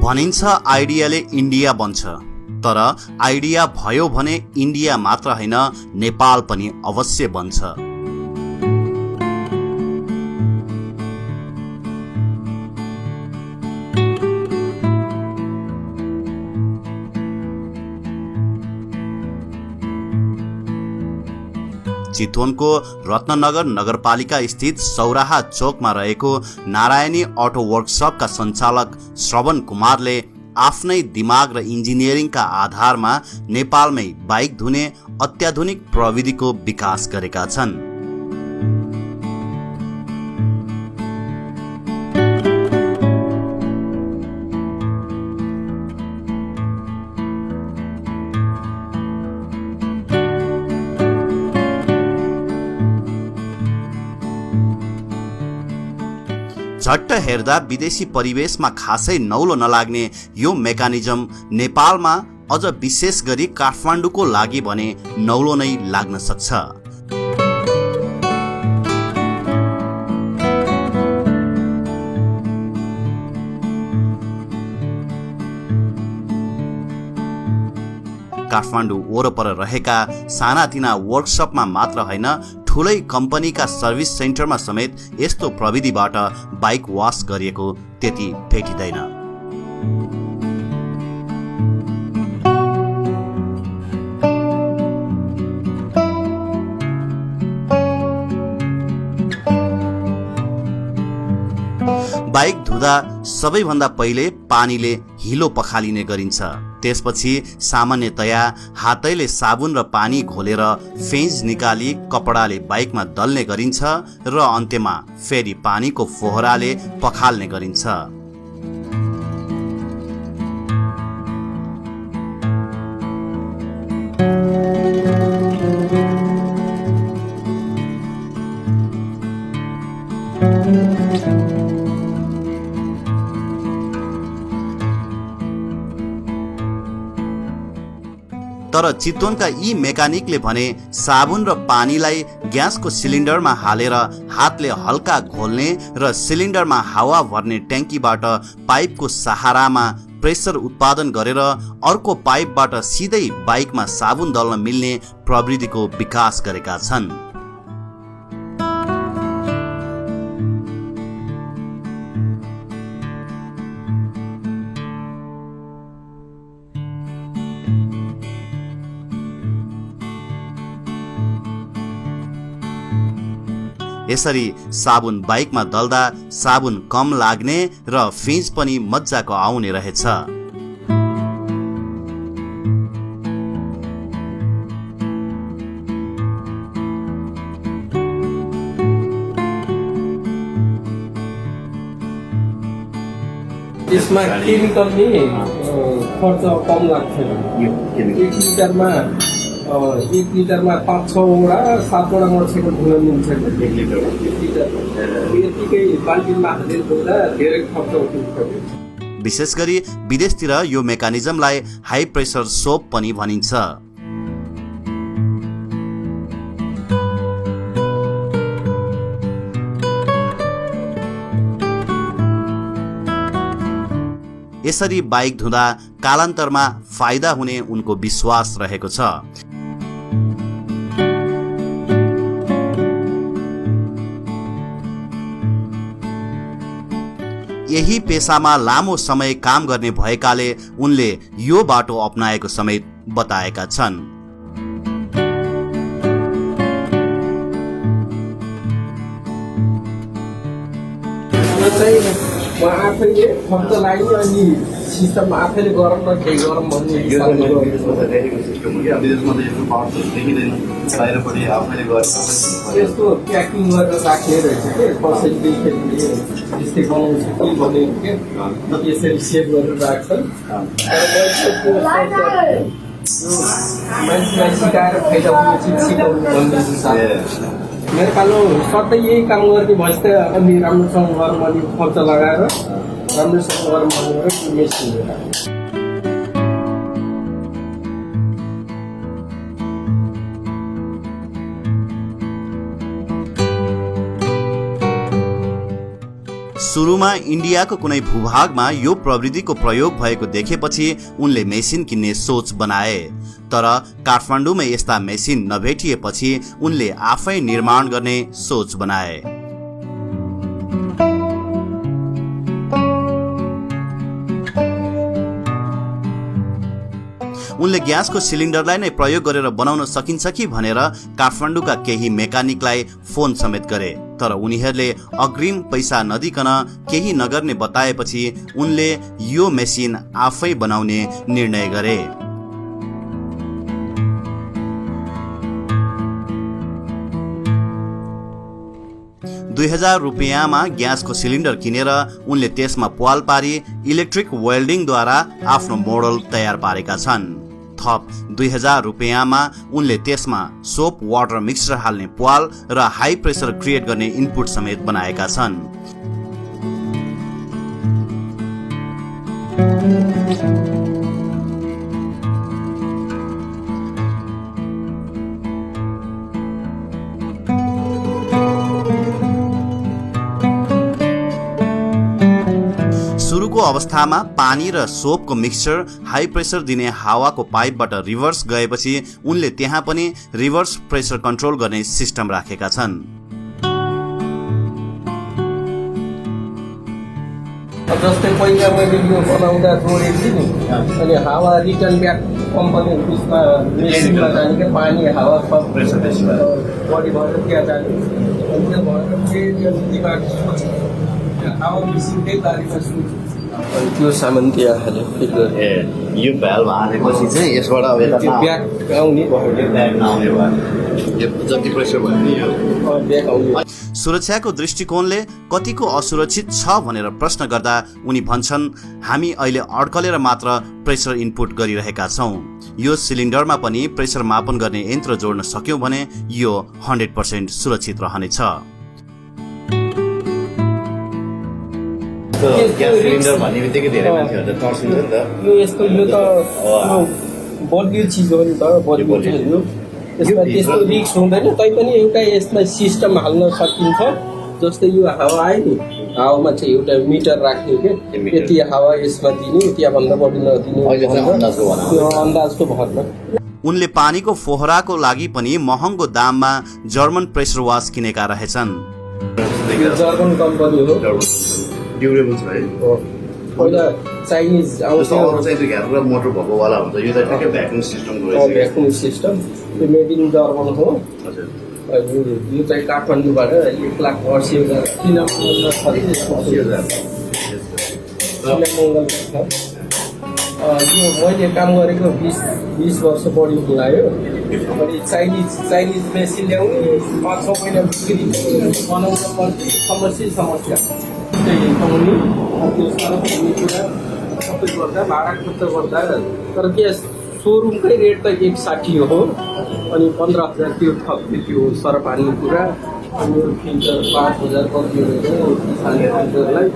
भनिन्छ आइडियाले इन्डिया बन्छ, तर आइडिया भयो भने इन्डिया मात्र हैन नेपाल पनि अवश्य बन्छ। चितवनको रत्ननगर नगरपालिका स्थित सौराहा चोकमा रहेको नारायणी अटो वर्कसपका सञ्चालक श्रवण कुमारले आफ्नै दिमाग र इन्जिनियरिङका आधारमा नेपालमै बाइक धुने अत्याधुनिक प्रविधिको विकास गरेका छन्। झट्ट हेर्दा विदेशी परिवेशमा खासै नौलो नलाग्ने यो मेकानिजम नेपालमा अझ विशेष गरी काठमाडौँको लागि भने नौलो नै लाग्न सक्छ। काठमाडौँ वरपर रहेका सानातिना वर्कसपमा मात्र हैन ठुलै कम्पनीका सर्भिस सेन्टरमा समेत यस्तो प्रविधिबाट बाइक वास गरिएको त्यति भेटिँदैन। बाइक धुँदा सबैभन्दा पहिले पानीले हिलो पखालिने गरिन्छ। त्यसपछि सामान्यतया हातैले साबुन र पानी घोलेर फेन्ज निकाली कपडाले बाइकमा दल्ने गरिन्छ र अन्त्यमा फेरि पानीको फोहराले पखाल्ने गरिन्छ। तर चितवनका यी मेकानिकले भने साबुन र पानीलाई ग्यासको सिलिन्डरमा हालेर हातले हल्का घोल्ने र सिलिन्डरमा हावा भर्ने ट्याङ्कीबाट पाइपको सहारामा प्रेसर उत्पादन गरेर अर्को पाइपबाट सिधै बाइकमा साबुन दल्न मिल्ने प्रविधिको विकास गरेका छन्। यसरी साबुन बाइकमा दल्दा साबुन कम लाग्ने र फिन्ज पनि मज्जाको आउने रहेछ। यसमा केमिकल नि खर्च कम लाग्छ। एक लिटरमा 5-6 वटा 7 वटा मोटरसाइकल धुन मिल्छ। 1 लिटर यतिकै बाल्टिनमा हालेर धुँदा धेरै खर्च उठ्छ। विशेष गरी विदेशतिर यो मेकानिजमलाई हाई प्रेसर सोप पनि भनिन्छ। यसरी बाइक धुँदा कालान्तरमा फाइदा हुने उनको विश्वास रहेको छ। यही पेसामा लामो समय काम गर्ने भएकाले उनले यो बाटो अपनाएको समेत बताएका छन्। म आफैले खर्च लाग्यो अनि सिस्टम आफैले गरम र केही गरम भन्ने यस्तो प्याकिङ गरेर राखेर रहेछ के कसैले यस्तै बनाउँछ कि भनेको के यसरी सेभ गरेर राख्छन्। मान्छेलाई सिकाएर फाइदा हुने चिज सिकाउनु भन्ने मेरो पालो सधैँ यही काम गर्ने भएछ त अनि राम्रोसँग गरौँ अनि खर्च लगाएर राम्रोसँग गरौँ भनेर मेसिन सुरुमा इन्डियाको कुनै भूभागमा यो प्रविधिको प्रयोग भएको देखेपछि उनले मेसिन किन्ने सोच बनाए। तर काठमाडौँमा यस्ता मेसिन नभेटिएपछि उनले आफै निर्माण गर्ने सोच बनाए। उनले ग्यासको सिलिन्डरलाई नै प्रयोग गरेर बनाउन सकिन्छ कि भनेर काठमाडौँका केही मेकानिकलाई फोन समेत गरे। तर उनीहरूले अग्रिम पैसा नदिकन केही नगर्ने बताएपछि उनले यो मेसिन आफै बनाउने निर्णय गरे। 2000 रुपियाँमा ग्यासको सिलिन्डर किनेर उनले त्यसमा प्वाल पारी इलेक्ट्रिक वेल्डिङद्वारा आफ्नो मोडल तयार पारेका छन्। थप 2000 रुपियाँमा उनले त्यसमा सोप वाटर मिक्सर हाल्ने प्वाल र हाई प्रेसर क्रिएट गर्ने इनपुट समेत बनाएका छन्। सुरुको अवस्थामा पानी र सोपको मिक्सचर हाई प्रेसर दिने हावाको पाइपबाट रिभर्स गएपछि उनले त्यहाँ पनि रिभर्स प्रेसर कन्ट्रोल गर्ने सिस्टम राखेका छन्। जस्तै पहिला मैले यो बनाउँदा जोडेको थिएँ नि, अनि हावा रिटर्न ब्याक कम्पनी उसमा मेसिनमा जाने क्या, पानी हावा प्रेसर बढी भएर त्यहाँ जाने, अनि त्यो भएर फेरि दिमाग हावा मिसिनकै बारेमा सोच्छु। अनि त्यो सामान त्यहाँ हाल्यो फिट गरेँ। यो भ्याल्भ हालेपछि चाहिँ यसबाट अब त्यो ब्याक आउने भयो, ब्याक नआउने भयो, यो जति प्रेसर भयो नि यो ब्याक आउने। सुरक्षाको दृष्टिकोणले कतिको असुरक्षित छ भनेर प्रश्न गर्दा उनी भन्छन्, हामी अहिले अड्कलेर मात्र प्रेसर इनपुट गरिरहेका छौँ। यो सिलिन्डरमा पनि प्रेसर मापन गर्ने यन्त्र जोड्न सक्यौँ भने यो 100% सुरक्षित रहनेछ। ग्यास सिलिन्डर भन्ने बित्तिकै धेरै मान्छेहरू त तर्सिन्छ नि त। यो यस्तो यो त बलियो चिज हो नि त, बलियो चिज हो। यसमा त्यस्तो रिस्क हुँदैन, तैपनि एउटा यसमा सिस्टम हाल्न सकिन्छ। जस्तै यो हावा आयो नि, हावामा चाहिँ एउटा मिटर राख्ने के, यति हावा यसमा दिने, त्यहाँभन्दा बढी नदिने, त्यो अन्दाजको भरमा। उनले पानीको फोहराको लागि पनि महँगो दाममा जर्मन प्रेसर वास किनेका रहेछन्। जर्मन कम्पनी हो, ड्युरेबल छ है। पहिला चाइनिज आउँछ, घ्यारो मोटर भएको वाला हुन्छ, यो त ठ्याक्कै भ्याकुम सिस्टमको रहेछ। भ्याकुम सिस्टम, त्यो मेड इन जर्मन हो। हजुर, यो चाहिँ काठमाडौँबाट 1,80,000 किलोमिटर छ। यो मैले काम गरेको 20 वर्ष बढी लाग्यो। अनि चाइनिज मेसिन ल्याउने 5-6 महिना बिक्री बनाउन पर्ने समस्या त्यही पाउने, त्यो साह्रो भन्ने कुरा सबै गर्दा भाडा खर्च गर्दा। तर त्यो सोरुमकै रेट त 160 हो, अनि 15,000 त्यो थप्थ्यो त्यो सरपानी कुरा। अनि फिल्टर 5,000 कति फिल्टरलाई।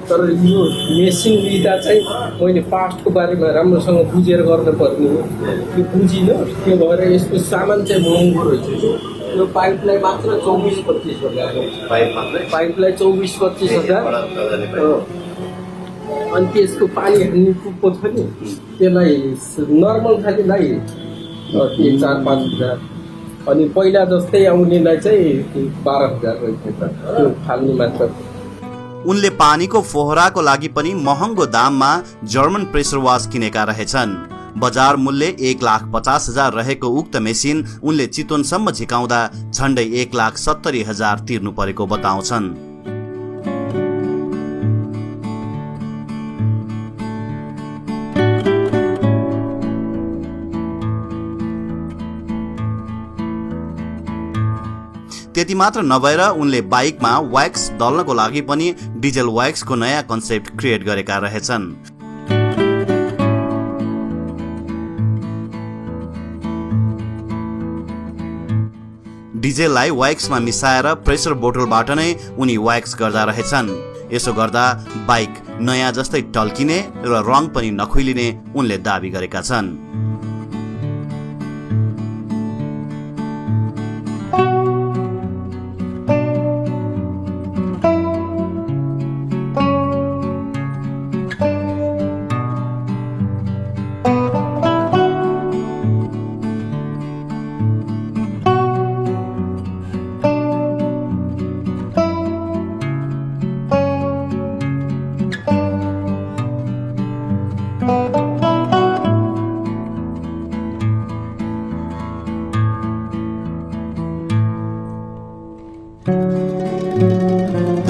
तर यो मेसिन लिँदा चाहिँ मैले पार्टको बारेमा राम्रोसँग बुझेर गर्नुपर्ने हो, त्यो बुझिनँ। त्यो भएर यसको सामान चाहिँ महँगो रहेछ। यो पाइपलाई मात्र 24-25 हजार, पाइपलाई 24-25 हजार। अनि त्यसको पानी हाल्ने कुपो छ नि, त्यसलाई नर्मल खालीलाई 3-4-5 हजार। अनि पहिला जस्तै आउनेलाई चाहिँ 12,000 रहेछ त्यो फाल्ने मात्र। उनले पानीको फोहराको लागि पनि महँगो दाममा जर्मन प्रेसर वास किनेका रहेछन्। बजार मूल्य 1,50,000 रहेको उक्त मेसिन उनले चितवनसम्म झिकाउँदा झण्डै 1,70,000 तिर्नु परेको बताउँछन्। त्यति मात्र नभएर उनले बाइकमा व्याक्स दल्नको लागि पनि डिजेल व्याक्सको नयाँ कन्सेप्ट क्रिएट गरेका रहेछन्। डिजेललाई व्याक्समा मिसाएर प्रेसर बोतलबाट नै उनी व्याक्स गर्दा रहेछन्। यसो गर्दा बाइक नयाँ जस्तै टल्किने र रङ पनि नखुइलिने उनले दाबी गरेका छन्।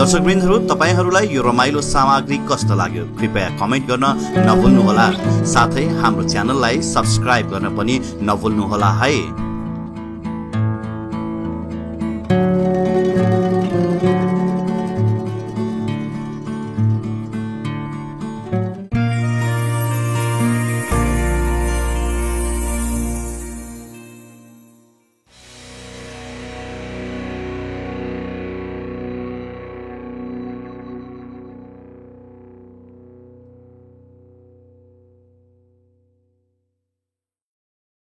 दर्शकवृन्दहरू, तपाईहरूलाई यो रमाइलो सामग्री कस्तो लाग्यो कृपया कमेन्ट गर्न नभुल्नुहोला। साथै हाम्रो च्यानललाई सब्स्क्राइब गर्न पनि नभुल्नुहोला है।